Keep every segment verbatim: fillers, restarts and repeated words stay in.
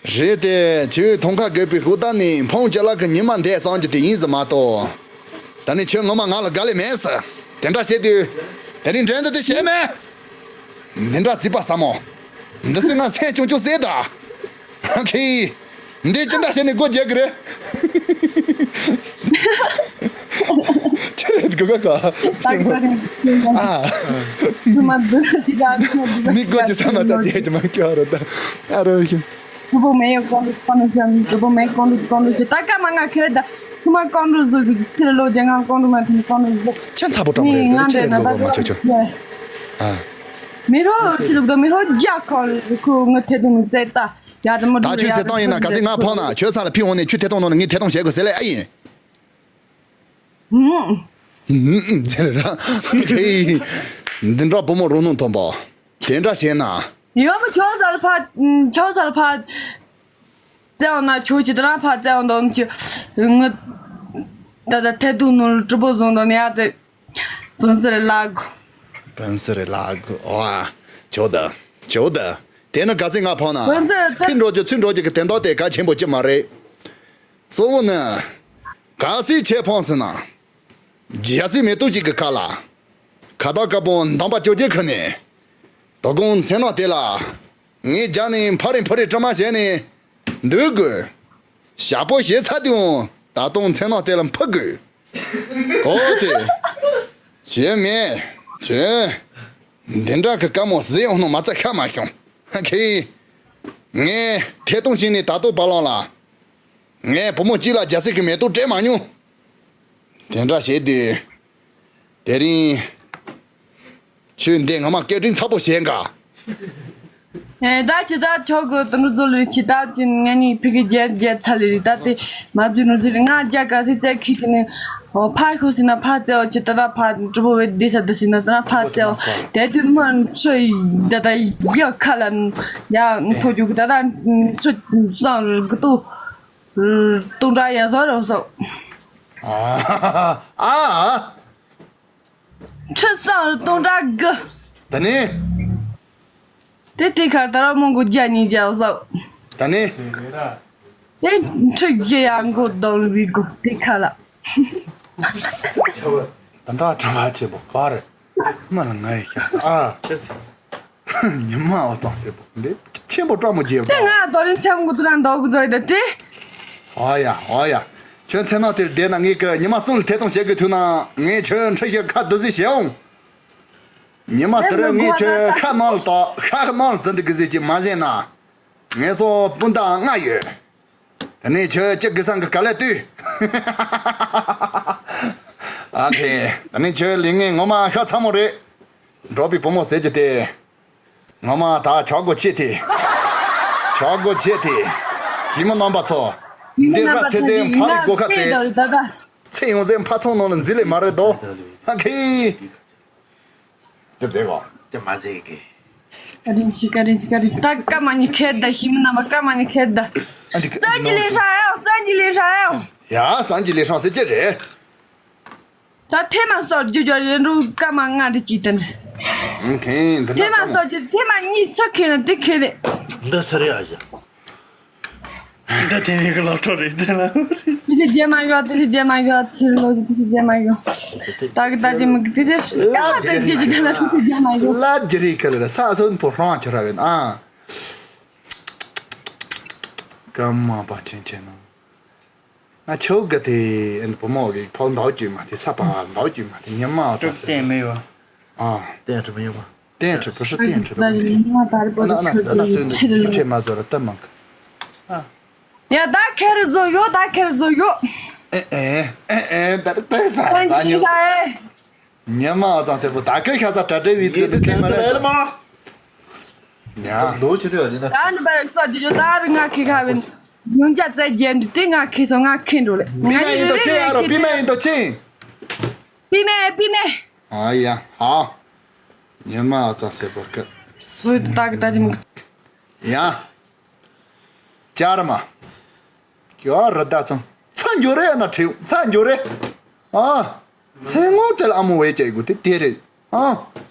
རེད་དེ། ཁྱོད་ཐང་ཁ་རྒོད་པོའི་ཤུགས་ད་ནི་འཕོང་ཅ་ལག་གི་ཉི་མ་འདས་སོང་རྒྱུ་དེ་ཡིན་ཟེར་མ་གཏོགས། ད་ནི་ཁྱོད་ངོ་མ་ང་ལ་དགའ་ལེ་མེད་ཟེར། དེ་འདྲ་བྱེད་དུས། དེ་རིང་འགྲན་བསྡུར་དེ་བྱེད་མེད། འདི་འདྲ་རྩིས་པ་ཟབ་མོ། འདི་སུས་ང་སེམས་ཆུང་ཆུང་བཟོས་ད། ཁེ། འདི་ཅི་འདྲ་བྱས་ནས་སྒོ་རྒྱག་གི་རེད། ཁྱེད་རེད་དགོས་ག་ཨ། མི་སྒོ་ཅི་ས་མ་ཚ་བྱེད་ཀྱི་མ་སྐྱོ་རེད་ད། ཨ་རོ་ཤི། སྐྱིད་པོ་མེད་ཡོད་ཀོང་ཀྲུག་ཀོང་ཀྲུག་ཟེར། སྐྱིད་པོ་མེད་ཀོང་ཀྲུག་ཀོང་ཀྲུག་ཟེར། ད་སྐར་མ་ལྔ་ཁེར་ད། ཁྱི་མ་ཀོང་ཀྲུག་བཟོ་གི་ཕྱི་ལ་ལོ་བརྒྱ་ང་ཀོང་ཀྲུག་མ་ཐོན་ཀོང་ཀྲུག་བཟོ། ཁྱེད་ཚ་པོ་གྲོགས་མ་རེད་ང་ཅི་རེད་འདྲ་ན་ད་ལོ་ཡ། ཨ། མི་རོ་ཁྱི་ལུག་ད་མི་རོ་རྒྱ་ཁོ་ཁོ་ང་ཐེ་དུང་ཙེ་ད་ཡ་ད་མ་ད་ཁྱོད་ཟེར་སྟངས་ཡིན་ན་ག་ཚོད་ང་ཕོག་ན་ཁྱོད་ས་ལ་ཕི་འོང་ནས་ཁྱོད་ཐེ་དུང་ནང་ནས་ངས་ཐེ་དུང་བྱེད་དགོས་ཟེར་ལེ་ཨ་ཡིན། ཧུམ། ཧུམ་ཟེར་ར། འདི་འདྲ་བུ་མོ་རོ་སྣུམ་ཐོན་པ། དེ་འདྲ་བྱས་ན། ཡོད་མ་ཆོག་ས་ལ་ཕ། ཆོག་ས་ལ་ཕ། བཙལ་བ་ན་ཆོག་ཅི་ད་ར་ཕ་བཙལ་བ་འདོན་ཅི། ང་། ད་ད་ཐེ་དུང་ནོར་གྲུ་པོ་བཟུང་དོན་ཡ་ཙེ། བོན་སི་རེ་ལག་བོན་སི་རེ་ལག་ཨོ། ཆོག་ད། ཆོག་ད། དེ་ནི་ག་ཚོད་ང་ཕོག་ན། བོན་སི་རེ་ད། ཕི་འགྲོ་རྒྱུ་ཚུར་འགྲོ་རྒྱུ་གི་དོན་དག་དེ་གལ་ཆེན་པོ་ཅི་མ་རེད། གཙོ་བོ་ནི། གལ་སྲིད་ཁྱེད་ཕོངས་ཟིན་ན། རྒྱལ་སྲིད་མེ་ཏོག་ཅིག་གི་ཁ་ལ། ཁ་ཏ་ཀ་པོ་འདམ་པ་བཅོ་བརྒྱད་ཁུར་ནས། དོ་དགོང་མཚན་ནག་དེ་ལ། ངས་རྒྱ་ནས་ཕ་རེ་ཕུ་རེ་སྐྲ་མ་བྱས་ནས། འདུག་དགོས། ཞག་པོ་ཞེ་ཚ་དུས་ད་དུང་མཚན་ནག་དེ་ལ་འཕུར་དགོས། ཨོ་དེ། བྱས་མེད། བྱས། འདི་འདྲ་གི་དཀའ་མོ་ཟིག་ཡོང་ནོ་མ་ཚད་ཤ་མ་བྱུང་། ཁེ། ངས་ཐད་གཏོང་བྱས་ནས་ད་ལྟོ་བར་ལོང་ལ། ངས་བུ་མོ་གཅིག་ལ་རྒྱལ་སྲིད་ཀྱི་མེ་ཏོག་སྤྲད་མ་མྱོང་། དེ་འདྲ་བྱས་དུས། དེ་རིང་། ཁྱོད་འདི་ངོ་མ་སྐད་འཕྲིན་ཚ་པོ་བྱེད་འགའ། ཨེ་ད་ཁྱི་ད་ཆོག་གི་དུང་རུ་ཟོ་ལུ་ཁྱི་ད་ཅི་ང་ནི་ཕི་གི་རྒྱལ་རྒྱལ་ཚ་ལི་རི་ད་དེ་མ་བཟོས་ནོ་ཟི་རི་ང་རྒྱ་ག་སི་ཙེ་ཁི་ཁི་ནི་ཨོ་ཕ་ཤོ་སི་ན་ཕ་ཙེ་ཨོ་ཁྱི་ད་ར་ཕ་གྲུ་པོ་བེ་དེ་ས་ད་སི་ན་ད་ར་ཕ་ཙེ་ཨོ་དེ་དུས་མ་ཁྲི་ད་ད་ཡ་ཁ་ལ་ཡ་ཐོ་རྒྱུ་གི་ད་ད་ཁྲི་སང་རི་གི་ཏུ། སྟོང་ཕྲག་ཡར་སོང་རོགས་སོ། ཨ། ཨ། ཁྲི་སང་སྟོང་ཕྲག་དགུ། ད་ནི། དེ་དེ་ཁར་ད་ར་མོང་གོ་རྒྱ་ཉིས་རྒྱ་སོ། ད་ནི། དེ་ཁྲི་བཞི་ཡར་མགོ་ལྡོང་བི་གོ་དེ་ཁ་ལ། ད་འདྲ་གྲང་བ་ཆེ་པོ་ག་རེ། མ་ལ་ང་ཡི་ཤ་ཚ་ཨ། ཉི་མ་ཨོ་ཙང་སེ་པོ་འདི་ཆེན་པོ་སྤྲ་མོ་རྒྱས་པ། དེ་ང་དོ་རིན་ཚེམ་གུ་ཏུ་རང་འདོག་གུ་འདོག་ཡོད་དེ། ཨོ་ཡ་ཨོ་ཡ། ཁྱོད་མཚན་ནག་དེར་བསྡད་ན་ངས་ཀྱི་ཉི་མ་གསུམ་ལ་ཐད་གཏོང་བྱེད་དགོས་ཐུག་ན་ངས་ཁྱོད་འཁྲི་ཞིག་ཁ་བསྡུ་ཟིག་བྱེད་འོང་། ཉི་མ་དེར་ངས་ཁྱོད་ཤ་ནང་ལ་དོག་ཤ་ནང་ལ་འཛིན་དུ་གི་ཟིག་ཅིག་མ་བྱས་ན། ངས་སོ་སྤུན་ཟླ་ལྔ་ཡོད། དེ་ནས་ཁྱོད་ཅི་དགེ་སང་གི་ག་ལེ་ལྟོས། ཨ་ཁེ། དེ་ནས་ཁྱོད་ལས་ངན་ངོ་མ་ཤ་ཚ་མོ་རེད། འགྲོ་པའི་བུ་མོ་ཟེར་གྱི་དེ། ངོ་མ་ད་ཆོག་སྒོ་ཆེ་དེ། ཆོག་སྒོ་ཆེ་དེ། ཞི་མོ་རྣམ་པ་ཚོ། འདི་ར་ཚེ་ཚེ་ཕ་རི་སྒོ་ཁ་ཚེ། ཚེ་ཡོང་ཚེ་ཕ་ཚང་ནང་ལ་འཛིན་ལས་མ་རེད་དོ། ཨ་ཁེ། དེ་ཟེར་གོ། དེ་མ་ཟེར་གི། ཀ་རིན་ཆི་ཀ་རིན་ཆི་ཀ་རིན་ཆི། ད་ཀ་མ་ཉི་ཁེར་ད་ཞི་མི་ན་མ་ཀ་མ་ཉི་ཁེར་ད། ཨ་འདི་ཀ་སང་གི་ལས་ཧྲ་ཡོ་སང་གི་ལས་ཧྲ་ཡོ། ཡ་སང་གི་ལས་ཧྲ་ཟེར་ཅི་རེད། ད་ཐེ་མ་སོར་རྒྱུ་རྒྱུ་རེད་འགྲོ་ཀ་མ་ང་རི་ཅི་ཏན། ཨང་ཁེ་འདི་ཐེ་མ་སོར་རྒྱུ་ཐེ་མ་གཉིས་ཚོ་ཁེ་ན་དེ་ཁེ་རེད། འདི་སུ་རེད་ཨ་ཞག་འདི་དེ་ནས་གི་ལོ་ཐོ་རེད་དེ་ལ། དེ་དེ་རྒྱ་མ་ཡོད་དེ་དེ་རྒྱ་མ་ཡོད་ཚིར་ལོ་དེ་དེ་རྒྱ་མ་ཡོད། ད་གི་ད་དེ་མི་དེ་དེ་ད་དེ་དེ་དེ་ལ་དེ་དེ་རྒྱ་མ་ཡོད། ལ་རྒྱ་རི་ཁ་ལ་ས་སོན་པོ་ཧྲང་ཆ་ར་གི་ཨ། ཀམ་མ་པ་ཆེན་ཆེན་ནོ། ང་ཆོ་ག་དེ་ཨན་བུ་མོ་གི་ཕོ་འདའ་བཅུ་མ་དེ་ས་པ་འདའ་བཅུ་མ་དེ་ཉི་མ་ཨ་ཙང་ཟེར། ཏན་མེ་ཡོ། ཨ། ཏན་ཁྲི་མེ་ཡོ། ཏན་ཁྲི་བུ་ཧྲི་ཏན་ཁྲི་དང་ཉི་མ་དར་པོ་ཨ་ན་ཨ་ན་ཨ་ན་ཙོན་ནི་ཁྲི་ཁྲི་མ་ཟོ་ར་ཏན་མང་གི། ཡ་ད་ཁེར་བཟོ་ཡོ་ད་ཁེར་བཟོ་ཡོ། ཨེ་ཨེ་ཨེ་ཨེ་ད་ཏན་ས་ད་ཉི་མ། ཉི་མ་ཨ་ཙང་ཟེར་པོ་ད་ཁེ་ཁ་ས་གྲ་གྲ་བི་དེ་ཁེ་མ་རེད། ཡ་ལོ་ཆི་རེད་ཡ་ད་ནི་བར་སོ་དེ་ཡོ་ད་རི་ང་ཁེ་ཁ་བིན། ཡོང་ཅག་ཙེ་རྒྱན་དུ་དེ་ང་ཁེ་སོ་ང་ཁེ་འགྲོ་ལེ། པི་ན་ཡིན་དོ་ཆེ་ཡ་རོ་པི་ན་ཡིན་དོ་ཆེ། པི་ནེ་པི་ནེ། ཨ་ཡ་ཧ། ཉི་མ་ཨ་ཙང་ཟེར་པོ་ཁེ། སོ་ཡི་ད་གི་ད་དེ་མི། ཡ། ཅར་མ། ཀྱོ་རི་ད་ཚང་ཚ་འགྱོ་རེ་ན་ཁྲེའུ་ཚ་འགྱོ་རེ། ཨ། ཚེ་སྔོན་དེ་ལ་ཨ་མོ་བས་བྱེད་དགོས་དེ་དེ་རེད། ཨ།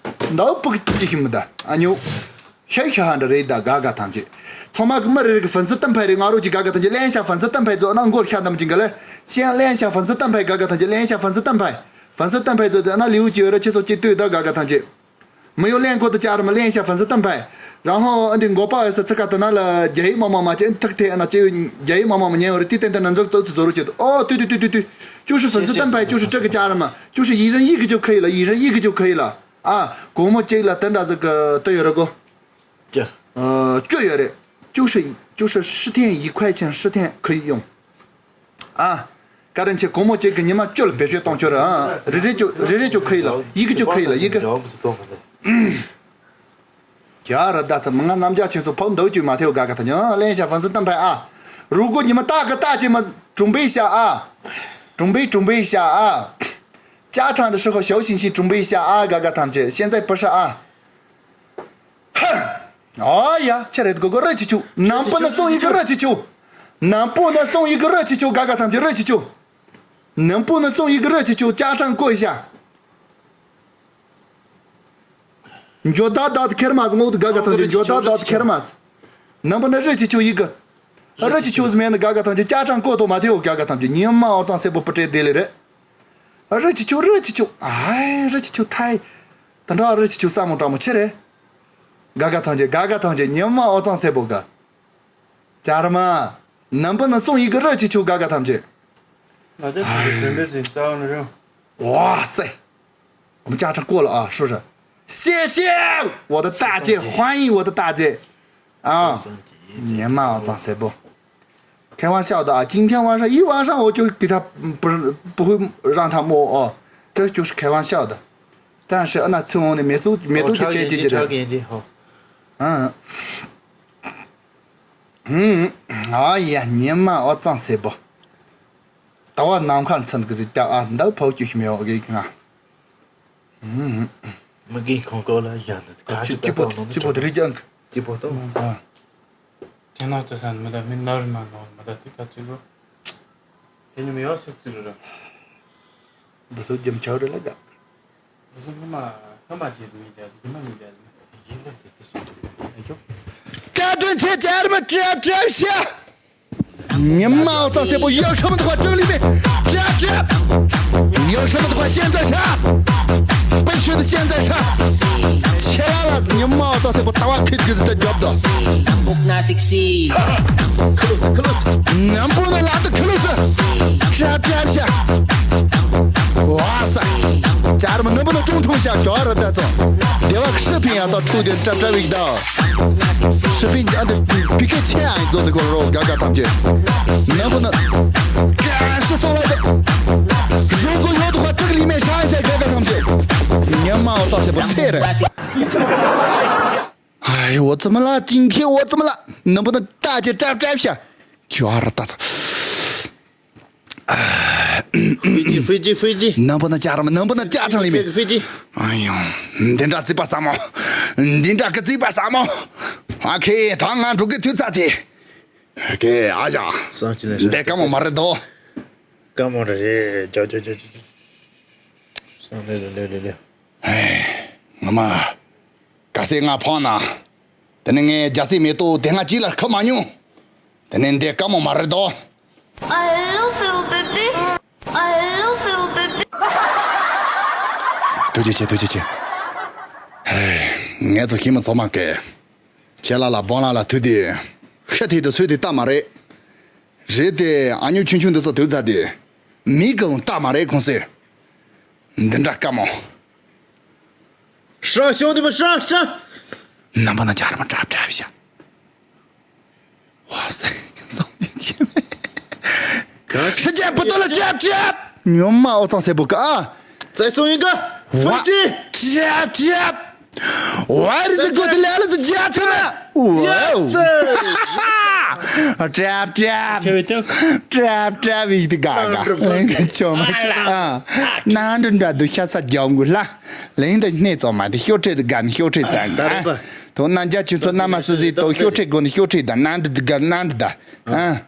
འདའ་བུ་ཕུག་ཅི་ཤི་མི་ད་ཨ་ཉོ། ཤ་ཤ་འདྲ་རེད་ད། དགའ་དགའ་ཐམས་ཅད། ཚང་མ་གི་མི་རེ་རེ་གི་粉丝灯牌རེད། ང་རོ་གཅིག་དགའ་དགའ་ཐམས་ཅད། 连一下粉丝灯牌 ཚོ་ན་མགོ་ཤ་དམ་གཅིག་ག་ལེ། 先连一下粉丝灯牌 དགའ་དགའ་ཐམས་ཅད། 连一下粉丝灯牌 粉丝灯牌 ཚོ་ན་ལེའུ་གཅིག་ཡོད་ར། ཁྱེད་ཚོ་གཅིག་ལྟོས་ད། དགའ་དགའ་ཐམས་ཅད། མི་ཡོ་ལེན་གོ་ཏི་ཅར་མ་ལེན་ཤ་粉丝灯牌། 然后 ཨ་འདི་མགོ་པ་ཡོད་ས་ཚི་ཀ་ཏི་ན་ལ་རྒྱ་ཡིག་མ་མ་མ་ཅན་ཐག་ཐེ་ཨ་ན་ཅེ་རྒྱ་ཡིག་མ་མ་མ་ཉན་ཡོད་ར། ཏི་ཏན་ཏན་ན་ཛོག་ཙོག་ཙི་ཛོ་རུ་ཅེ་ཏོ། ཨོ་ཏུ་ཏུ་ཏུ་ཏུ་ཏུ། 就是粉丝灯牌 就是这个家人嘛，就是一人一个就可以了，一人一个就可以了啊。 སྒོར་མོ་གཅིག་ལ་དེ་འདྲ་ཟིག་གི་ཏི་ཡོད་ར་གོ། ཀྱ། ཨ་བཅུ་ཡོད་རེད། 就是就是十天一块钱，十天可以用。 ཨ། བཀའ་དྲིན་ཆེ། སྒོར་མོ་གཅིག་གི་ཉི་མ་བཅུ་ལ་བེད་སྤྱོད་གཏོང་ཆོག་ར། ཨ། རེ་རེ་བཅུ་རེ་རེ་བཅུ་ཁ་ཡི་ལ། ཡི་གེ་བཅུ་ཁ་ཡི་ལ། ཡི་གེ། རྒྱ་ར་ད་ཚ་མི་ང་རྣམ་རྒྱལ་ཁྱེད་ཚོ་ཕོག་འདུག་བཅུ་མ་ཐེའོ་དགའ་དགའ་ཐ་ཉོ་ལེན་ཤ་粉丝灯牌 ཨ། 如果你们大哥大姐们准备一下啊，准备准备一下啊，家长的时候小心心准备一下啊， དགའ་དགའ་ཐམས་ཅད། 现在不是啊。 ཧ། ཨ་ཡ། ཆ་རེད་གོ་གོ་ར་ཅི་ཆུ། 能不能送一个热气球？ 能不能送一个热气球？ དགའ་དགའ་ཐམས་ཅད་热气球། 能不能送一个热气球？ 家长过一下。འཇོ་ད་ད་ཁེར་མ་ངོ་དགའ་དགའ་ཐམས་ཅད་འཇོ་ད་ད་ཁེར་མ། 能不能热气球一个？ 热气球 ཟི་མེད་ན་དགའ་དགའ་ཐམས་ཅད་家长过 ཏོ་མ་ཐེའོ་དགའ་དགའ་ཐམས་ཅད། 你们 ཨོ་ཙང་སེ་པོ་པ་ཏྲེ་དེ་ལེ་རེད། 热气球，热气球，哎，热气球太， ད་འདྲ་热气球 ས་མོ་དྲང་མོ་ཆེ་རེད། དགའ་དགའ་ཐམས་ཅད་དགའ་དགའ་ཐམས་ཅད། 你们 ཨོ་ཙང་སེ་པོ་དགའ། 家人们，能不能送一个热气球 དགའ་དགའ་ཐམས་ཅད། 那这准备是招那种。 哇塞，我们家长过了啊，是不是？谢谢我的大姐，欢迎我的大姐啊！ 你们 ཨོ་ཙང་སེ་པོ། 开玩笑的啊，今天晚上一晚上我就给他，嗯，不是，不会让他摸哦，这就是开玩笑的。但是那从我的没收没东西带进去的。 ཨ། ཨ་ཡ། 你们 ཨོ་ཙང་སེ་པོ། ད་བ་ནམ་མཁའ་ཚན་གི་ཟིག་ཏ་ཨ་འདབ་ཕོག་ཅུ་ཤི་མེ་འོ་གེ་ང་། མི་རྒན་ཁོང་ཀོ་ལ་ཡ་འདི་ག་ཅི་ཅི་པོ་ཅི་པོ་དེ་རི་ཅང་གི་ཅི་པོ་ཏོ། ཨ། དེ་ནང་དུ་སན་མི་ད་མི་ནར་མ་ནོ་མི་ད་དེ་ག་ཅི་གོ། དེ་ཉི་མ་ཡོ་སུ་ཙི་རུ་ར། འདི་སུ་ཇམ་ཆའོ་རེ་ལ་ག། དེ་ཚོ་སྔོན་མ་སྔོན་མ་བྱས་འདུག་ཡིན་རྒྱ་ཟིག་ཡིན་མ་ཡིན་རྒྱ་ཟིག་ཡིན་ན་དེ་དེ་སུ་འདུག་ཡིན་ན་ཡོ། བཀའ་དྲིན་ཆེ་ཅར་མ་ཀྲེབ་ཀྲེབ་ཤ། 你们 ཨོ་ཙང་སེ་པོ་有什么的话这里面ཀྲེབ་ཀྲེབ། 有什么的话现在杀。必须的现在杀。ཁྱེད་རང་ལ་ཟིག་ཉི་མ་ཨོ་ཙང་སེ་པོ་ད་བ་ཁིད་གི་ཟིག་ད་རྒྱོབ་དོ། 南部那sexy。 ཁ་ལོ་སི་ཁ་ལོ་སི། 南部那辣的克鲁斯。 ཀྲབ་ཀྲབ་ཤ། ཝ་ས། ཅར་མ་ནུབ་ན་ཀྲུང་ཀྲུང་ཤ་ཀྱོ་ར་ད་ཚོ། དེ་བ་ཧྲི་ཕིན་ཡ་ཏོ་ཁྲུ་དེ་ཀྲབ་ཀྲབ་ཡིག་ད། ཧྲི་ཕིན་ཨ་དེ་པི་ཀེ་ཆེ་ཨ་ཡིན་ཚོ་དེ་གོ་རོ་ག་ག་ཐམས་ཅད། ནུབ་ན། ཀྲ་ཤི་སོང་བ་དེ། རུ་གུ་ཡོད་དུ་ཁ་ཀྲིག་ལི་མེ་ཧྲ་ཡིན་ས་ག་ག་ཐམས་ཅད། ཉི་མ་ཨོ་ཙང་སེ་པོ་ཚེ་རེད། 哎，我怎么了？今天我怎么了？能不能大姐 ཀྲབ་ཀྲབ་ཤ། ཁྱོད་ར་ད་ཚ། 飞机，飞机，飞机。 能不能加什么？能不能加上里面？飞机，飞机。 哎呦，འདི་འདྲ་རྩིས་པ་ཟབ་མོ། འདི་འདྲ་གི་རྩིས་པ་ཟབ་མོ། ཨ་ཁེ་ད་ང་འགྲོ་གི་དུས་ཚོད་དེ། ཨ་ཁེ་ཨ་ཞང་། སང་ཅི་ནས་འདི་དཀའ་མོ་མ་རེད་དོ། དཀའ་མོ་རེད། ཇོ་ཇོ་ཇོ་ཇོ། སང་ལེ་ལེ་ལེ་ལེ། ངོ་མ། ག་སེ་ང་ཕོང་ན། དེ་ནི་ངས་རྒྱ་སེ་མེ་ཏོག་དེ་སྔ་ཅི་ལ་ཁུ་མ་མྱོང་། དེ་ནི་འདི་དཀའ་མོ་མ་རེད་དོ། I love you, baby. I love you, baby. ཐུགས་རྗེ་ཆེ། ཐུགས་རྗེ་ཆེ། ཧེ། ངས་ཚོ་ཤི་མ་ཚོ་མ་ཀེ། ཁྱེད་ལ་ལ་བོང་ལ་ལ་ཐུག་དེ། ཤ་ཐིག་ཏུ་སུས་དེ་ལྟ་མ་རེད། རེད་དེ་ཨ་ཉོ་ཆུང་ཆུང་འདི་ཚོ་དུག་ཚ་དེ། མི་གང་ལྟ་མ་རེད་ཁོང་ཟེར། འདི་འདྲ་དཀའ་མོ། 上，兄弟们，上，上！ ནམ་པ་ན་ཅག་ར་མ་ཀྲབ་ཀྲབ་ཤ། ཝ་སེ། སང་ཉིན་ཁྱེད་མེད། ཤ་ཅག་བུ་ཏོ་ལ་ཀྲབ་ཀྲབ། ཉོ་མ་ཨོ་ཙང་སེ་པོ་ཀ། 再送一个飞机。 ཀྲབ་ཀྲབ། ཝ་རི་སི་གོ་ཏི་ལ་ལ་སི་ཇ་ཐི་ན། ཝའོ། ཀྲབ་ཀྲབ། ཀྲབ་ཀྲབ་ཡིག་དི་ག་ག། ལེང་ག་ཅོ་མ་ཨ། ནང་དུ་འདྲ་དུ་ཤ་ས་རྒྱབ་འགུ་ལ། ལེང་དུ་སྣེ་ཙོ་མ་དི་ཤོ་ཁྲེ་དི་ག་ནི་ཤོ་ཁྲེ་ཙང་ག། དོ་ན་འཇའ་ཆུ་ཚོ་ན་མ་སི་སི་དོ་ཤོ་ཁྲེ་གོ་ནི་ཤོ་ཁྲེ་ད་ནང་དུ་དི་ག་ནང་དུ་ད། ཨ།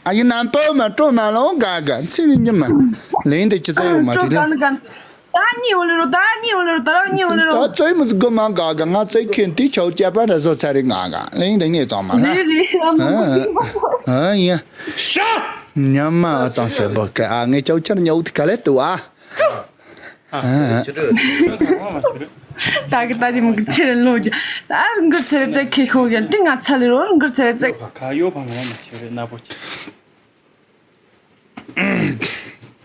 ཨ་ཡི་ནམ་པོ་མ་སྤྲོ་མ་ལོང་ག་ག་ཚི་ནི་ཉི་མ། ལེང་དུ་ཅི་ཙ་ཡོད་མ་དི་ལེ། ད་གཉིད་འོ་ལེ་རོ། ད་གཉིད་འོ་ལེ་རོ། ད་རང་གཉིད་འོ་ལེ་རོ། ད་ཙོའི་མི་ཚོ་གོ་མ་ག་ག་ང་ཙོའི་ཁྱོད་འདི་ཆའོ་ཅེ་པ་འདྲ་བཟོ་ཚར་རེད། ང་ག་ལེང་དེ་ངས་ཙང་མ་ན། རེད་རེད། ཨ་མ་མ་ཨ་ཡ། ཤ། ཉམས་མ་ཨ་ཙང་སེ་བོ་ཀ་ཨ་ངས་ཅའོ་ཅར་ཉའོ་དི་ག་ལེ་ཏུ་ཨ། ད་གི་ད་དེ་མི་གི་ཚེ་རིང་ལོ་རྒྱུ། ད་རང་གི་ཚེ་རེ་ཙེ་ཁེ་ཤོ་གན་དེ་ང་ཚ་ལེ་རོ་རང་གི་ཚེ་རེ་ཙེ། ག་ཡོ་བ་ང་མ་ཆེ་རེ་ན་པོ་ཆེ།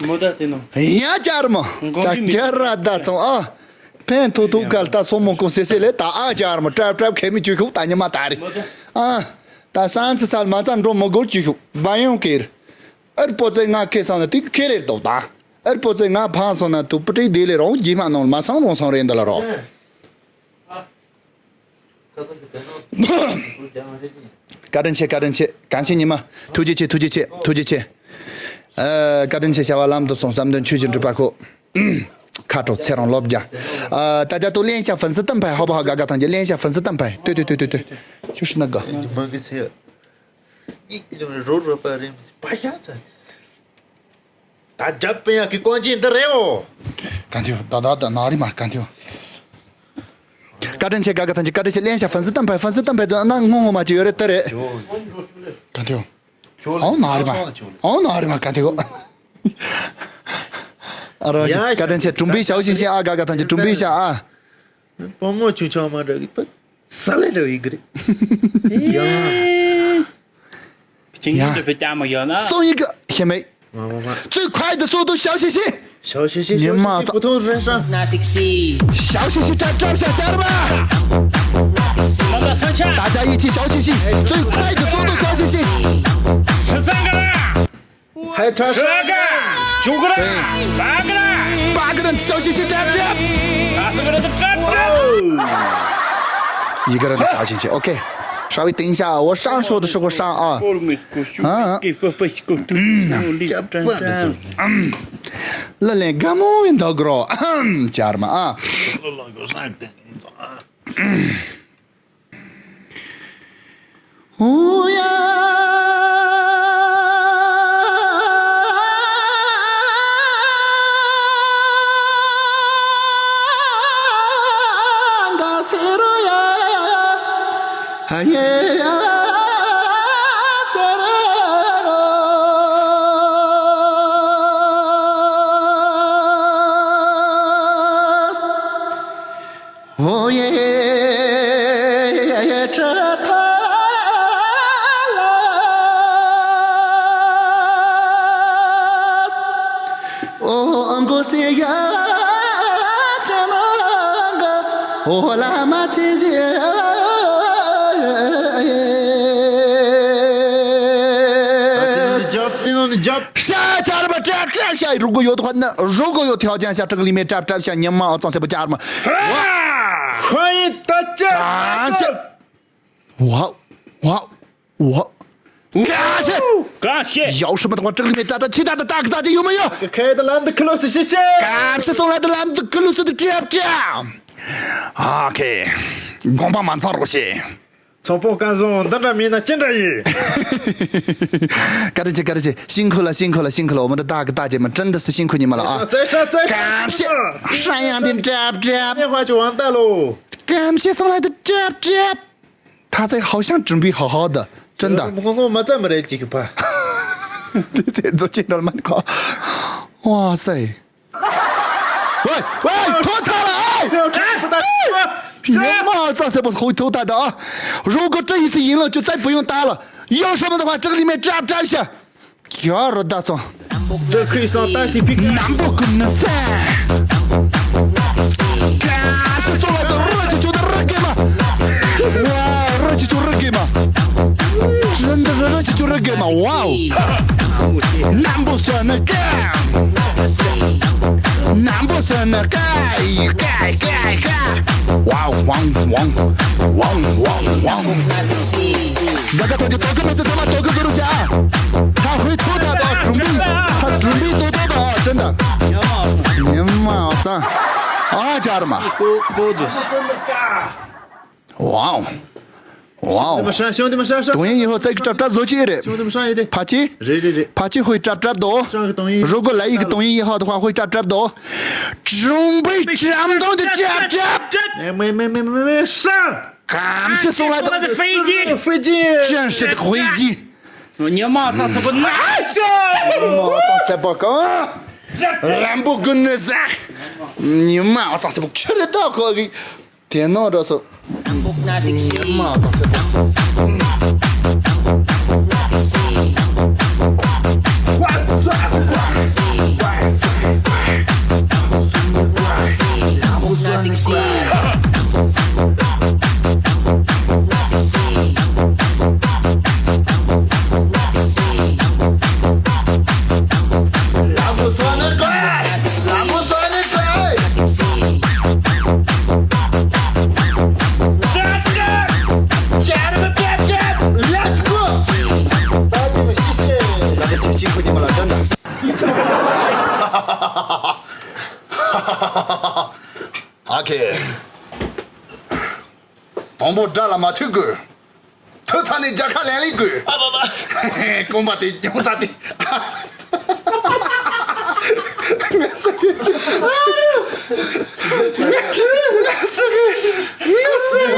མོ་ད་དེ་ནོ། ཡ་ཅར་མོ། ད་ཀྱ་ར་ད་ཚང་ཨ། ཕན་ཐོག་ཐོག་གལ་ད་སོ་མོ་ཀོ་སེ་སེ་ལེ་ད་ཨ་ཅར་མོ་ཀྲབ་ཀྲབ་ཁེ་མི་ཅུ་ཤུག་ད་ཉི་མ་ད་རེ། ཨ། ད་སང་ཚི་སལ་མ་ཙམ་འགྲོ་མོ་གོལ་ཅུ་ཤུག་བ་ཡོང་ཀེར། ཨར་པོ་ཙེ་ང་ཁེ་སང་ན་ཏིག་ཁེ་ལེར་དོག་ད། ཨར་པོ་ཙེ་ང་ཕང་སོང་ན་ཏུ་པུ་ཏི་དེ་ལེ་རོང་ཇི་མ་ནོར་མ་སང་རོང་སང་རེ་འདི་ལ་རོ། བཀའ་དྲིན་ཆེ། བཀའ་དྲིན་ཆེ། གང་ཆེ་ཉི་མ། ཐུགས་རྗེ་ཆེ། ཐུགས་རྗེ་ཆེ། ཐུགས་རྗེ་ཆེ། ཨ། བཀའ་དྲིན་ཆེ། བྱ་བ་ལམ་དུ་སོང་། བསམ་དོན་ཆོས་ཀྱི་འགྲུབ་པ་ཤོག། ཁ་དྲོ་ཚེ་རིང་ལོ་བརྒྱ། ཨ། ད་ཅ་ཏུ་ལེན་ཤ་ཧྥན་སི་ཏམ་ཕའི་ཧོ་བ་ཧ་ག་ག་ཐང་ཅི་ལེན་ཤ་ཧྥན་སི་ཏམ་ཕའི་ཏུ་ཏུ་ཏུ་ཏུ་ཏུ། ཅུ་ཤི་ན་ག། མ་གི་ཚེ། ཡིག་རོ་རོ་པ་རེམ་པ་ཤ་ཚ། ད་རྒྱབ་པའི་ཡག་གི་ཀོང་ཅི་འདི་རེད་འོ། ག་འདི་ད་ད་ད་ན་རི་མ་ག་འདི། བཀའ་དྲིན་ཆེ། ག་ག་ཐང་ཅི་བཀའ་དྲིན་ཆེ། ལེན་ཤ་ཧྥན་སི་ཏམ་ཕའི་ཧྥན་སི་ཏམ་ཕའི་ཙང་ན་ངོ་ངོ་མ་ཅི་ཡོད་རེད་ད་རེད། ག་འདི། ཨོ་ན་རི་མ། ཨོ་ན་རི་མ་ག་འདི་གོ། ཨ་རོ་ཡ་བཀའ་དྲིན་ཆེ། གྲུམ་པའི་ཤ་ཞིང་ཞིང་ཨ། ག་ག་ཐང་ཅི་གྲུམ་པའི་ཤ་ཨ། བུ་མོ་ཆུང་ཆུང་མ་འདྲ་གི་ཕ། ས་ལེ་འདྲ་བའི་གི་རེད། ཡ། ཅིང་ཡ། འདྲ་བའི་ཅ་མ་ཡོད་ན། སོང་ཡི་གི་ཤེས་མེད། མ་མ་མ། ཙུའི་ཁའི་དུ་སོ་དུ་ཞའོ་ཞི་ཞི། ཞའོ་ཞི་ཞི། ཉི་མ་ཙ། བུ་ཐོང་རེ་ཧྲ། ཞའོ་ཞི་ཞི་ཀྲབ་ཀྲབ་ཤ་ཅར་མ། ད་ལྟ་ས་ཆ། ད་ལྟ་ཡི་ཆི་ཞའོ་ཞི་ཞི། ཙུའི་ཁའི་དུ་སོ་དུ་ཞའོ་ཞི་ཞི། ཧེ་ཁྲ་ཧྲ་ག་ཇུ་ག་ར་བ་ག་ར། བ་ག་ར་ཞའོ་ཞི་ཞི་ཀྲབ་ཀྲབ། ཨ་ས་ག་ར་ཏུ་ཀྲབ་ཀྲབ། ཡི་ག་ར་ཏུ་ཞའོ་ཞི་ཞི། ཨོ་ཁེ། ཧྲ་བི་ཏིང་ཤ་འོ་ཧྲང་ཧྲོ་དུ་ཧྲོ་གོ་ཧྲང་ཨ། ཨ། ལ་ལན་དགའ་མོ་ཡིན་ད་གོ་རོ། ཨམ། ཅར་མ་ཨ། ཨོ་ཡ། འགའ་སེ་རོ་ཡ། ཧ་ཡེ་ཡ། སེ་རོ་རོ། ཨོ་ཡེ་ཁྲ་ཐ་ལ། ཨོ་འགོ་སེ་ཡ་ཅ་ན་ག་ཨོ་ལ་མ་ཅི་ཞེ། རྒྱབ་དེ་ནང་ནས་རྒྱབ། ཤ་ཆར་པ་ཀྲབ་ཀྲབ་ཤ། རུ་གོ་ཡོད་ཁ་ན་རུ་གོ་ཡོད་ཐལ་ཅན་ཤ་ཀྲག་ལི་མེ་ཀྲབ་ཀྲབ་ཤ། ཉི་མ་ཨ་ཙང་སེ་པོ་ཆར་མ། ཧ་ཡི་ད་ཅ། གང་ཤེ། ཝའོ། ཝའོ། ཝའོ། གང་ཤེ། གང་ཤེ། ཡའོ་ཧྲི་མ་ཏོག་ཀྲག་ལི་མེ་ཏ་ཏ་ཆི་ཏ་ཏ་ཏ་ཀི་ཏ་ཅི་ཡོད་མ་ཡོད། ཁའི་ད་ལམ་དུ་ཁི་ལོ་སི་ཤི་ཤེ། གང་ཤེ་སོང་ལ་ད་ལམ་དུ་ཁི་ལོ་སི་དུ་ཀྲབ་ཀྲབ། ཨ་ཁེ། དགོངས་པ་མ་ཚང་རོགས་ཤེ། ཚོང་པོ་སྐལ་བཟང་འདི་འདྲ་མིན་ན་ཅི་འདྲ་ཡིན། བཀའ་དྲིན་ཆེ། བཀའ་དྲིན་ཆེ། ཤིང་ཁུ་ལ་ཤིང་ཁུ་ལ་ཤིང་ཁུ་ལ། འོ་མ་འདི་ད་གི་ད་ཅེ་མ་ཀྲན་ད་སི་ཤིང་ཁུ་ཉི་མ་ལ་ཨ། ཙེ་ཧྲ་ཙེ་ཧྲ། གམ་ཤེ། ཧྲ་ཡང་འདི་འདྲབ་འདྲབ། ནེ་ཧ་ཅི་ཝང་ད་ལོ། གམ་ཤེ་སོང་ལ་འདི་འདྲབ་འདྲབ། ཐ་ཚེ་ཧའོ་ཤང་ཀྲུང་པི་ཧའོ་ཧའོ་ད་ཀྲན་ད། ཧོ་ཧོ་མ་ཙམ་རེད་ཅིག་གི་ཕ། འདི་ཚེ་རྫོ་ཆེན་རོལ་མ་ཁོ། ཝ་སེ། ཝེ་ཝེ། ཐོ་ཐ་ལ་ཨེ། ཉི་མ་ཙ་སེ་པོ་ཧོ་ཐོ་ཐ་ད། རོ་གོ་ཏྲ་ཡི་ཚི་ཡིན་ལོ་ཅུ་ཙའི་བུ་ཡོང་ད་ལ། ཡོ་ཧྲ་མ་ད་ཁ་ཀྲག་ལི་མེ་ཀྲབ་ཀྲབ་ཤ། ཁྱོ་རོ་ད་ཚོ། ཏྲ་ཁུའི་སང་ཏ་ཤི་ཕི་ཀ། ནམ་པོ་ཀུན་ནི་སེ། ཀ་ཤི་ཚོ་ལ་ད་རོ་ཅི་ཆུ་ད་ར་གེ་མ། ཝ་རོ་ཅི་ཆུ་ར་གེ་མ། ར་འདི་ར་རོ་ཅི་ཆུ་ར་གེ་མ། ཝའོ། ནམ་པོ་སོ་ན་ཀ། ནམ་པོ་སོ་ན་ཀ་ཡི་ཀ་ཀ་ཀ། ཝའོ་ཝང་ཝང་། ཝང་ཝང་ཝང་། ག་ག་ཐོ་ཅི་ཐོ་གི་མ་སི་ཐོ་མ་ཐོ་གི་ཟུ་རུ་ཤ། ཐ་ཧུའི་ཐོ་ཐ་ཐོ་གྲུམ་བི། ཐ་གྲུམ་བི་ཐོ་ཐོ་ཐོ་ཅན་ད། ཉི་མ་ཙང་། ཨ་ཅར་མ། ཀོ་ཀོ་ཛོ། ཝའོ། ཝའོ། དེ་མ་ཧྲ་ཤོང་དེ་མ་ཧྲ་ཧྲ། དོན་ཡིན་ཧོ་ཙག་གི་གྲབ་གྲབ་བཟོ་ཅི་རེད། ཤོང་དེ་མ་ཧྲ་ཡེ་དེ། ཕ་ཆི། རེད་རེད་རེད། ཕ་ཆི་ཧོའི་གྲབ་གྲབ་དོ། ཧྲ་གི་དོན་ཡིན། རུ་གོ་ལ་ཡི་གི་དོན་ཡིན་ཧོ་དོ་ཧ་ཧོའི་གྲབ་གྲབ་དོ། ཅུང་པའི་གྲམ་དོང་དུ་གྲབ་གྲབ། མེ་མེ་མེ་མེ་མེ་ཧྲ། གམ་ཤི་སོང་ལ་དོ། 飞机。 飞机。 ཅན་ཤི་དོ་དཔེ་ཅི། 你妈上次不那 ཨ་ཤ། ཨ་ཙང་སེ་པོ་ཀ་ལམ་བུ་ཀུན་ནི་ཟ། ཉི་མ་ཨ་ཙང་སེ་པོ་ཁྱི་རེད་ད་ཁོ་གི། དེ་ནོ་འགྲོ་སོ། ཉི་མ་ཨ་ཙང་སེ་པོ། ཨ་ཁེ། དང་པོ་དགྲ་ལ་མ་ཐུག་དགོས། ཐུག་ཚར་ནས་རྒྱལ་ཁ་ལེན་ལེན་དགོས། ཨ་བ་བ། རྐང་པ་དེ་རྐྱང་ཚ་དེ། ངལ་གསོ་གི། ངལ་གསོ་གི། ངལ་གསོ་གི། ངལ་གསོ་གི། ངལ་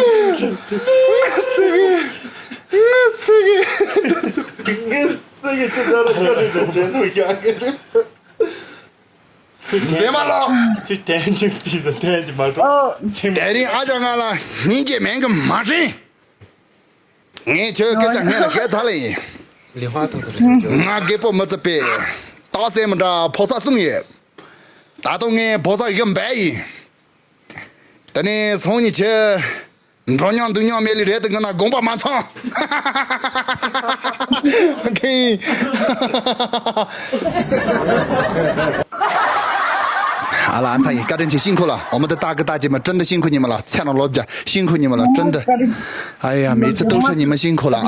གསོ་གི། ངལ་གསོ་གི། ཅི་ལྟར་སྐྱོ་རེ་རེ་འདྲེན་ནུ་ཡག་གི་རེད། མཛེས་མ་ལགས། ཚུལ་བསྟན་ཅིག་དེ་ཚོ་བསྟན་གྱི་མ་འགྲོ། ཨོ། ཚིམ། དེ་རིང་ཨ་ཅག་ང་ལ་སྙིང་རྗེ་མེད་གི་མ་རེད། ངས་ཁྱོད་སྐད་ཆ་སྔོན་ལ་བཤད་ཚར་ལེ་ཡིན། ལི་ཧྭ་ཐང་དུ་རེད་ཡོད། ང་རྒད་པོ་མི་ཚེ་པས། རྟགས་གསལ་མི་འདྲ་ཕོ་གསར་གསུམ་ཡོད། ད་དུང་ངས་ཕོ་གསར་བཞི་འབད་ཡིན། དེ་ནས་སང་ཉིན་ཁྱོད། འགྲོ་མྱོང་འདུག་མྱོང་མེད་ལི་རེད་དེ་ང་ན་དགོངས་པ་མ་ཚོམ། ཨ་ལ་ཨ་ཚ་ཡིན་བཀའ་དྲིན་ཆེ་ཤིང་ཁོ་ལ་འོ་མ་དེ་ཏག་གི་ཏག་ཅེ་མ་ཀྲིན་དུ་ཤིང་ཁོ་ཉི་མ་ལ་ཚེ་རང་ལོབ་ཇ་ཤིང་ཁོ་ཉི་མ་ལ་ཀྲིན་དུ། ཨ་ཡ་མི་ཚེ་ཏོག་ཤ་ཉི་མ་ཤིང་ཁོ་ལ་ཨ།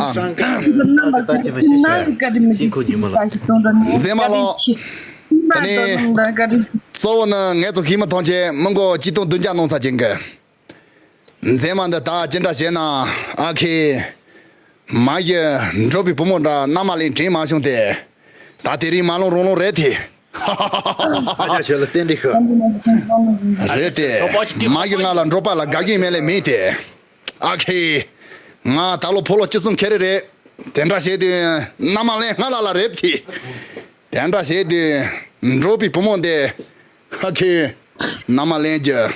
མཛེས་མ་ལགས། ད་ནི། གཙོ་བོ་ནི་ངས་ཚོ་ཤིང་མ་ཐོང་ཆེ་མི་མགོ་ཅི་ཏོང་བདུན་བརྒྱ་གནང་ས་ཅན་གི། མཛེས་མ་འདི་ད་ཅི་འདྲ་བྱས་ན་ཨ་ཁེ། མ་གཞི་འགྲོ་བའི་བུ་མོ་འདྲ་མནའ་མ་ལེན་དྲན་མ་བྱུང་སྟེ། ད་དེ་རིང་མ་ལོང་རོང་ལོང་རེད་དེ། ཨ་ཅག་ཁྱོད་ལ་རྟེན་འབྲེལ་ཤོད། རེད་དེ། མ་གཞི་ང་ལ་འགྲོ་པ་ལ་དགའ་གི་མེད་ལེ་མེད་དེ། ཨ་ཁེ། ང་ད་ལོ་ཕོ་ལོ་བཅུ་གསུམ་ཁེ་རེ་རེད། དེ་འདྲ་བྱས་དུས་མནའ་མ་ལེན་སྔ་ལ་ལ་རེད་དེ། དེ་འདྲ་བྱས་དུས་འགྲོ་བའི་བུ་མོ་འདི། ཨ་ཁེ། མནའ་མ་ལེན་རྒྱུ།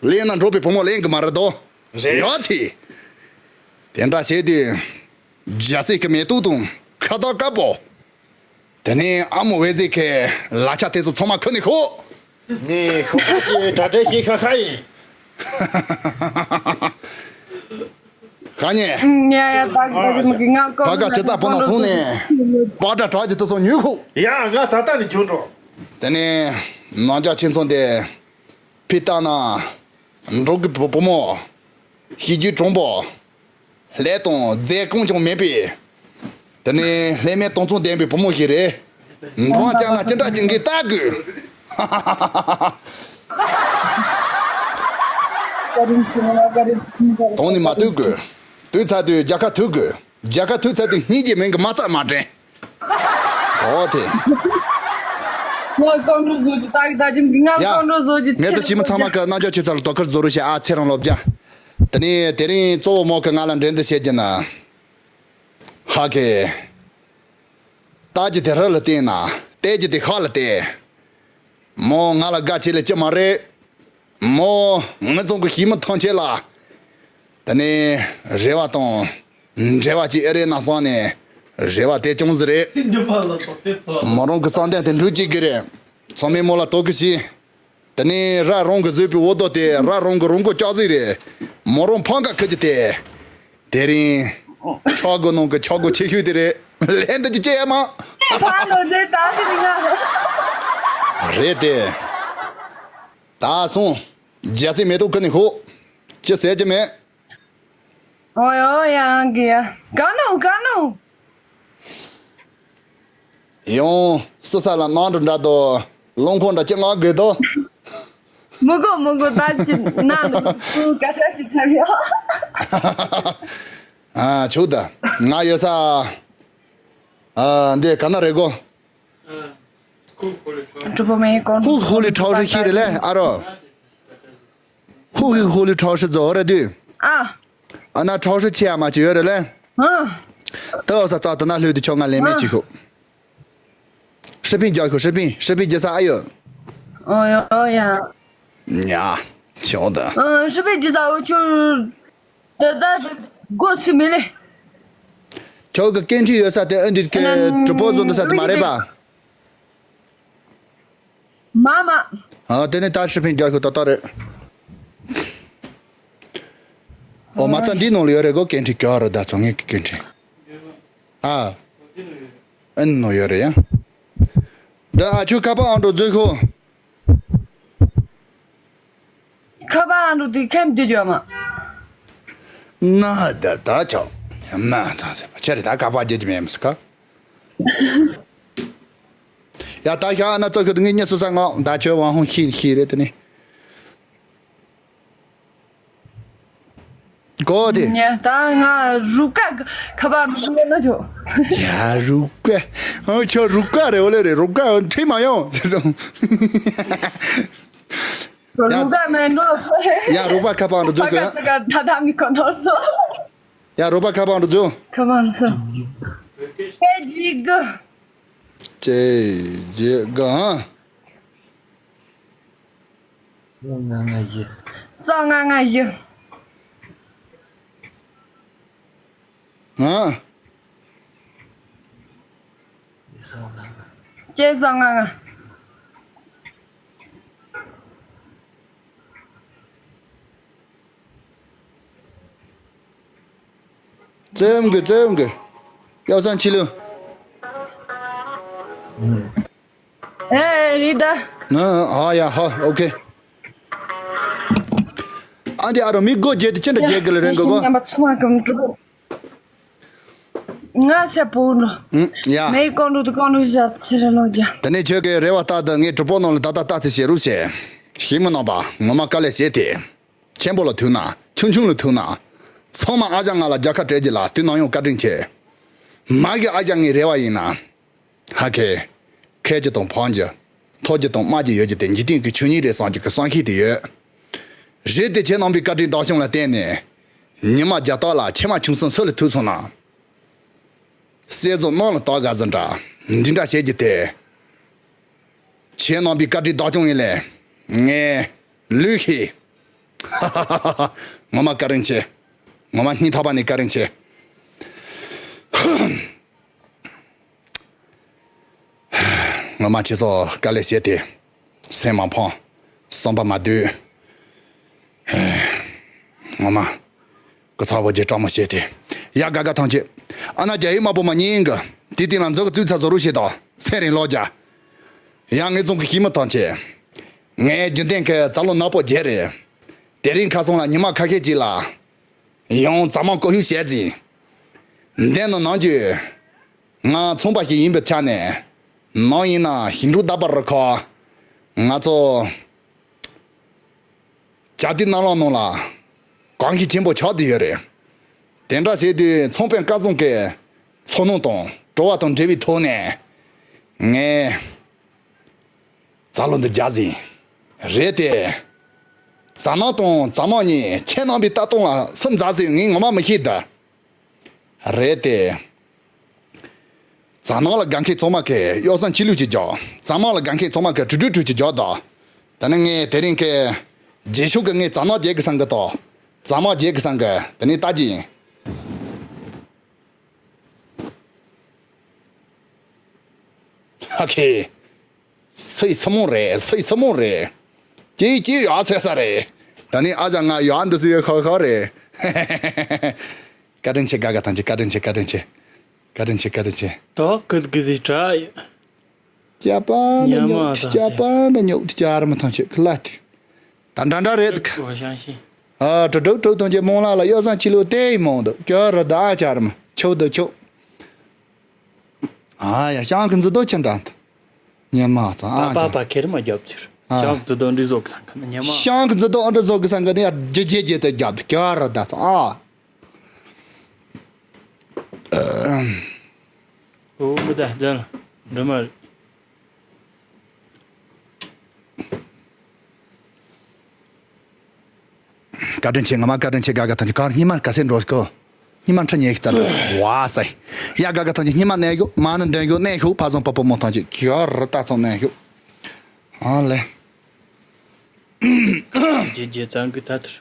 ལེན་ན་འགྲོ་བའི་བུ་མོ་ལེན་གི་མ་རེད་དོ། རེད། ཡོད་དེ། དེ་འདྲ་བྱས་དུས། རྒྱ་སེ་གི་མེ་ཏོག་དང་ཁ་དོག་དཀར་པོ། དེ་ནས་ཨ་མོ་བེ་ཟེ་གི་ལ་ཆ་དེ་ཚོ་ཚང་མ་ཁུར་ནས་ཤོག་ངས་ཤོག་ཁ་ཅིག་གྲ་སྒྲིག་ཤིག་ཤ་ཤ་ཡིན། ཁ་ཉེ། ཡ་ཡ་ད་གི་ད་གི་མི་གི་ང་ཀོ་ད་ག་ཅི་ཙ་པོ་ན་སོང་ནས་པ་ཏྲ་གྲགས་ཀྱི་དུ་སོང་ཉོས་ཁུག་ཡ་ང་ད་ལྟ་ནས་འཇུག་འགྲོ། དེ་ནས་ནང་ཇག་ཁྱིམ་ཚང་དེ་ཕི་ཏ་ན་འབྲོག་གི་བུ་བུ་མོ་གཤིས་རྒྱུད་གྲོང་པོ། ལས་དང་རྫས་གང་ཀྱང་མེད་པའི། དེ་ནས་ལྷད་མེད་དྭངས་གཙང་ལྡན་པའི་བུ་མོ་ཞིག་རེད། འགྲོ་བ་ཅག་ན་ཅི་འདྲ་ཅིག་གིས་ལྟ་དགོས། དོང་ནི་མ་ཐུག་དགོས། དུས་ཚ་དུས་རྒྱལ་ཁ་ཐུག་དགོས། རྒྱལ་ཁ་ཐུག་ཚ་དུས་སྙིང་རྗེ་མིན་གི་མ་རྩ་མ་དྲན། ཨོ་དེ། ང་ཀོང་ཀྲོ་བཟོ་རྒྱུ་ད་གི་ད་གི་ང་ཡ། ཀོང་ཀྲོ་བཟོ་རྒྱུ་ངས་ཚེ་ཚོ་ཞི་མི་ཚང་མ་གི་རྣམ་འགྱུར་ཆུ་ཚ་ལ་དོ་ཁུར་བཟོ་རུ་བྱེད་ཨ་ཚེ་རིང་ལོ་བརྒྱ། དེ་ནས་དེ་རིང་གཙོ་བོ་མོ་གི་ང་ལ་འགྲན་བསྡུར་བྱེད་རྒྱུ་ན། ཧ་གི། རྟ་རྒྱུ་དེ་རི་ལ་བརྟེན་ན་རྟའི་རྒྱུ་དེ་ཤ་ལ་བརྟེན། མོ་ང་ལ་དགའ་ཆེ་ལེ་ཅི་མ་རེད། མོ་ངི་ཚང་གི་ཞི་མི་ཐང་ཆེ་ལ། དེ་ནས་རེ་བ་དང་། འབྲེལ་བ་ཅིག་ཨེ་རེད་ན་བསམ་ནས་རེ་བ་དེ་ཅུང་ཟད་རེད། མོ་རང་གི་བསམ་གཏན་དེ་འགྲུབ་ཅིག་གི་རེད། ཚང་མས་མོ་ལ་དོ་གི་ཤི། དེ་ནས་ར་རང་གི་བཟོས་པའི་འོ་དོ་དེ་ར་རང་གི་རང་མགོ་ལྕགས་ཟིག་རེད། མོ་རང་ཕང་ཀ་ཁི་ཅི་དེ། དེ་རིང་ཆག་སྒོ་ནང་གི་ཆག་སྒོ་ཆེ་ཤོས་དེ་རེད། ལན་དུ་ཅི་བྱེད་ཡ་མ། ཕང་ལོ་དེ་ད་ཤི་ང་། རེད་དེ། ད་སོང་། རྒྱལ་སྲས་མེ་ཏོག་ཁུར་ནས་ཤོག་ཅི་ཟེར་གྱི་མེད། ཨོ་ཡོ་ཡང་གི་ཡ། ག་ནོ་ག་ནོ། ཡང་སུ་ས་ལ་ནང་དུ་འདྲ་དོ། རླུང་ཁོང་འདྲ་ཅི་ང་དགོས་དོ། མི་དགོས་མི་དགོས་ད་ཅི་ནང་དུ་སུ་ག་ས་ཅི་ཚར་ཡོ། ཨ་ཆོག་ད། ང་ཡོད་ས། ཨ་འདི་ག་ན་རེད་གོ། གྲུབ་པ་མེད་གོང་ཧུག་ཧུ་ལི་ཁྲའོ་ཧྲི་ཤི་རེད་ལེ་ཨ་རོ། ཧུག་ཧུག་ཧུ་ལི་ཁྲའོ་ཧྲི་ཛོ་རེད་དུས། ཨ། ཨ་ན་ཁྲའོ་ཧྲི་ཆེ་ཨ་མ་ཆེ་ཡོད་རེད་ལེ། ཨ། ད་འོ་ས་ཙག་ད་ན་ལྷོད་དུ་ཆོག་ང་ལེན་མེད་ཅི་ཤོག་ཧྲི་ཕིང་རྒྱག་ཤོག་ཧྲི་ཕིང་ཧྲི་ཕིང་རྒྱག་ས་ཨ་ཡོད། ཨོ་ཡ་ཨོ་ཡ། ཉ། ཆོག་ད། ཨ་ཧྲི་ཕིང་རྒྱག་ས་འོ་ཆུ། དེ་ད་སྒོ་ཕྱེ་མི་ལེ། ཁྱོད་ཀྱི་སྐད་འཕྲིན་ཡོད་ས་དེ་ཨ་འདི་སྐད་གྲུ་པོ་བཟོ་འདི་ས་དེ་མ་རེད་པ། མ་མ། ཨ་དེ་ནི་ད་ཧྲི་ཕིང་རྒྱག་ཤོག་ཏག་ཏག་རེད། ཨོ་མ་རྩ་འདི་ནང་ལ་ཡོད་རེད་གོ་སྐད་འཕྲིན་རྒྱག་རོ་ད་ཚོ་ངེད་ཀྱི་སྐད་འཕྲིན། ཨ། ཨ་ནི་ནང་ཡོད་རེད་ཡ། འདི་ཨ་ཆུ་ཁ་པར་ཨང་འགྲོ་འཛུལ་ཤོག་ཁ་པར་ཨང་འགྲོ་དེ་ཁེམ་དེ་རྒྱུ་མ། ན་ད་ད་ཆོག་མ་ཚང་ཟེར་བ་ཆེ་རེད་ད་ཁ་པར་རྒྱག་གི་མེད་མི་སི་ཁ། ཡ་ད་ཤ་ཨ་ན་ཙོ་ཁྱོད་ངའི་གཉེན་སུ་ས་ངོ་ད་ཁྱོད་ཝང་ཧུང་ཤིན་ཤི་རེད་དེ་ནི། གོ་དེ། ཉ་ད་ང་རུ་ཀ་ཁ་པར་མི་ཤེས་ན་ཆོག་ཡ་རུ་ཀ་ཨོ་ཁྱོད་རུ་ཀ་རེད་འོ་ལེ་རེད་རུ་ཀ་འོ་ཁྲིད་མ་ཡོང་ཟེར་སོང་། རུ་ཀ་མེད་འགྲོ། ཡ་རུ་པ་ཁ་པར་འགྲོ་འཛུལ་གི་ད་ད་མི་གོ་ནོར་སོ། ཡ་རུ་པ་ཁ་པར་འགྲོ་འཛུལ། ཁ་པར་སོ། ཁེ་ཇི་གི་ཅེ་ཇེ་ག་ཧ། ང་ང་བཞི། སོ་ང་ང་བཞི། ང་། ཅེ་སོ་ང་ང་། བཙལ་གི་བཙལ་གི་ཡག་སང་ཕྱི་ལུ། ཨེ་རི་ད། ཨ་ཡ་ཧ་ཨོ་ཁེ། ཨ་འདི་ཨ་རོ་མི་སྒོ་བརྒྱད་དེ་ཅི་འདྲ་བརྒྱད་གི་ལ་རེན་གི་གོ། ང་སེ་པོ་འགྲོ། ང་སེ་པོ་འགྲོ། ཡ། མེ་གོང་འགྲོ་དུ་གོང་འགྲོ་བཞག་ཚེ་རེ་ལོ་རྒྱ། དེ་ནས་ཁྱོད་ཀྱི་རེ་བ་ལྟར་དུ་ངའི་གྲུ་པོ་ནང་ལ་ད་ལྟ་ལྟ་ཚེ་བྱེད་རུ་བྱེད། ཤིང་མི་ནང་པ་ངོ་མ་དཀའ་ལས་བྱེད་དེ། ཆེན་པོ་ལ་ཐུག་ན་ཆུང་ཆུང་ལ་ཐུག་ན། ཚང་མ་ཨ་ཅག་ང་ལ་རྒྱལ་ཁ་སྤྲད་རྒྱུ་ལ་དུས་ནམ་ཡང་བཀའ་དྲིན་ཆེ། མ་གི་ཨ་ཅག་ངའི་རེ་བ་ཡིན་ན། ཧ་ཁེ། ཁེ་རྒྱུ་དང་ཕང་རྒྱུ། ཐོབ་རྒྱུ་དང་དམའ་རྒྱུ་ཡོད་རྒྱུ་དེ་འཇིག་རྟེན་གྱི་ཆོས་ཉིད་རེད་བསམ་རྒྱུ་གི་བསམ་ཤེས་དེ་ཡོད། རེད་དེ་ཁྱེད་རྣམ་པའི་བཀའ་དྲིན་བདག་སྐྱོང་ལ་བརྟེན་ནས། ཉི་མ་རྒྱ་སྟག་ལ་ཆེ་མ་ཆུང་གསུམ་སུ་ལ་ཐུག་སོང་ན། སྲས་བཟོ་གནམ་ལ་སྟག་ག་ཟིན་འདྲ། འདི་འདྲ་བྱེད་རྒྱུ་དེ། ཁྱེད་རྣམ་པའི་བཀའ་དྲིན་བདག་སྐྱོང་ཡིན་ལས། ངས་ལུས་ཤིག་ངོ་མ་བཀའ་དྲིན་ཆེ། ངོ་མ་སྙིང་ཐག་པ་ནས་བཀའ་དྲིན་ཆེ། ངོ་མ་ཁྱེད་ཚོ་དཀའ་ལས་བྱས་ཏེ། སེམས་མ་ཕམ། བསམ་པ་མ་སྡུག་ངོ་མ། གོ་ཚ་བོ་རྗེས་སྤྲང་མོ་བྱས་ཏེ། ཡ་དགའ་དགའ་ཐང་ཆེ། ཨ་ན་རྒྱ་ཡིག་དམར་པོ་མ་ཉིན་གི། དེ་སྟེང་ལ་མཛོ་གི་བཙུགས་ཚ་བཟོ་རུ་བྱེད་དང་ཚེ་རིང་ལོ་བརྒྱ། ཡ་ངེད་ཚང་གི་ཤི་མི་ཐང་ཆེ། ངའི་རྒྱུན་ལྡན་གི་རྩ་ལོ་ནག་པོ་བརྒྱད་རེད། དེ་རིང་ཁ་སང་ལ་ཉི་མ་ཁ་ཤས་ཅིག་ལ། ཡང་རྫ་མ་བཀོད་ཤུགས་བྱས་ཟིན། འདི་ནི་ནང་རྒྱུ། ང་ཚོང་པ་ཞིག་ཡིན་པའི་ཆ་ནས། ནང་ཡིན་ན་ཞིང་འབྲོག་རྟ་པ་རུ་ཁག་ང་ཚོ། བྱ་དུས་ནང་ལོགས་ནང་ལ། གང་ཞིག་ཆེན་པོ་ཆགས་བསྡད་ཡོད་རེད། དེ་འདྲ་བྱས་དུས་ཚོང་པའི་སྐལ་བཟང་གི། ཚོར་སྣང་དང་བྲོ་བ་དང་འབྲེལ་བའི་ཐོག་ནས། ངས། རྩ་ལོ་འདི་རྒྱག་ཟིན། རེད་དེ། རྫ་ནག་དང་རྫ་མ་གཉིས་ཁྱེད་རྣམ་པའི་ལྟ་སྟངས་ལ་སུ་མཛའ་ཟིན་ངས་ངོ་མ་མི་ཤེས་ད། རེད་དེ། རྫ་ནག་ལ་དགའ་མཁན་ཚང་མ་གིས་གཡོ་བསམ་ཅི་ལུས་ཀྱི་རྒྱག་རྫ་མ་ལ་དགའ་མཁན་ཚང་མ་གིས་དྲུག་དྲུག་དྲུག་ཀྱི་རྒྱག་ད། ད་ནི་ངས་དེ་རིང་གི། རྗེས་ཕྱོགས་ཀྱི་ངས་རྫ་ནག་རྒྱག་གི་བསམ་གི་ད། རྫ་མ་རྒྱག་གི་བསམ་གི་དེ་ནས་ལྟ་རྒྱུ་ཡིན། ཨ་ཁེ། སུའི་སྲུ་མོ་རེད་སུའི་སྲུ་མོ་རེད། ཅིའི་ཅིའི་ཡག་ཟེར་ས་རེད། ད་ནི་ཨ་ཅག་ང་ཡག་འདི་སུ་ཡོད་ཁག་ཁག་རེད། བཀའ་དྲིན་ཆེ་དགའ་དགའ་ཐམས་ཅད་བཀའ་དྲིན་ཆེ་བཀའ་དྲིན་ཆེ། བཀའ་དྲིན་ཆེ་བཀའ་དྲིན་ཆེ། ད་ཁུ་གི་ཟི་དྲ་ཡ། སྐྱ་པ་འདྲ་ཉོག་ཏུ་སྐྱ་པ་འདྲ་ཉོག་ཏུ་སྐྱ་ར་མ་ཐམས་ཅད་ཁི་ལ་ཏི། ད་འདྲ་འདྲ་རེད་ཁ། ཨ་དྲུག་དྲུག་དྲུག་ཐམས་ཅད་མོང་ལ་ལ་གཡོ་བསམ་ཅི་ལུ་ཏེ་ཡི་མོང་དུ་སྐྱ་ར་ད་ཨ་ཅག་ར་མ་ཆོག་དུ་ཆོག་ཨ་ཡ་ཤང་གི་འཛི་དོ་ཆེ་འདྲ་འདི། ཉེ་མ་ཚང་ཨ་པ་ཅག་པ་ཁེར་མ་རྒྱབ་ཚུར། ཨ། ཤང་གི་འཛི་དོ་འདྲི་བཟོ་གི་སང་གི་ཉེ་མ། ཤང་གི་འཛི་དོ་འདྲི་བཟོ་གི་སང་གི་ནི་ཡ་རྒྱ་རྒྱ་རྒྱ་ཚ་རྒྱབ་དུ་སྐྱ་ར་ད་ཚང་ཨ། ཨོ་མི་ད་ལྗང་ལ་འགྲོ་མ་རེད། བཀའ་དྲིན་ཆེ། ང་མ་བཀའ་དྲིན་ཆེ། དགའ་དགའ་ཐམས་ཅད་གར་སྙིང་མ་ག་སེ་འགྲོ་གོ། སྙིང་མ་ཁྲི་ཉལ་གི་རྩ་འགྲོ་བ་སའི། ཡ་དགའ་དགའ་ཐམས་ཅད་སྙིང་མ་གནས་གོ། མ་ནི་འདོན་གོ་གནས་ཤོག་ཕ་བཟང་པ་པོ་མོ་ཐམས་ཅད་གར་ལྟ་ཚང་གནས་ཤོག་ཨ་ལེ། རྗེ་རྗེ་ཙང་གི་ད་ཐར།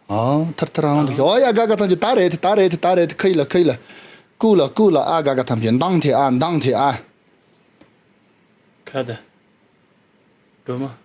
ཨ་ཐར་ཐར་ཨང་དུ་ཨོ་ཡ་དགའ་དགའ་ཐམས་ཅད་ད་རེད་ད་རེད་ད་རེད། ཁི་ལ་ཁི་ལ། ཀུ་ལ་ཀུ་ལ། ཨ་དགའ་དགའ་ཐམས་ཅད་འདང་ཐེ་ཨ་འདང་ཐེ་ཨ། ཁ་ད། སྒྲོལ་མ།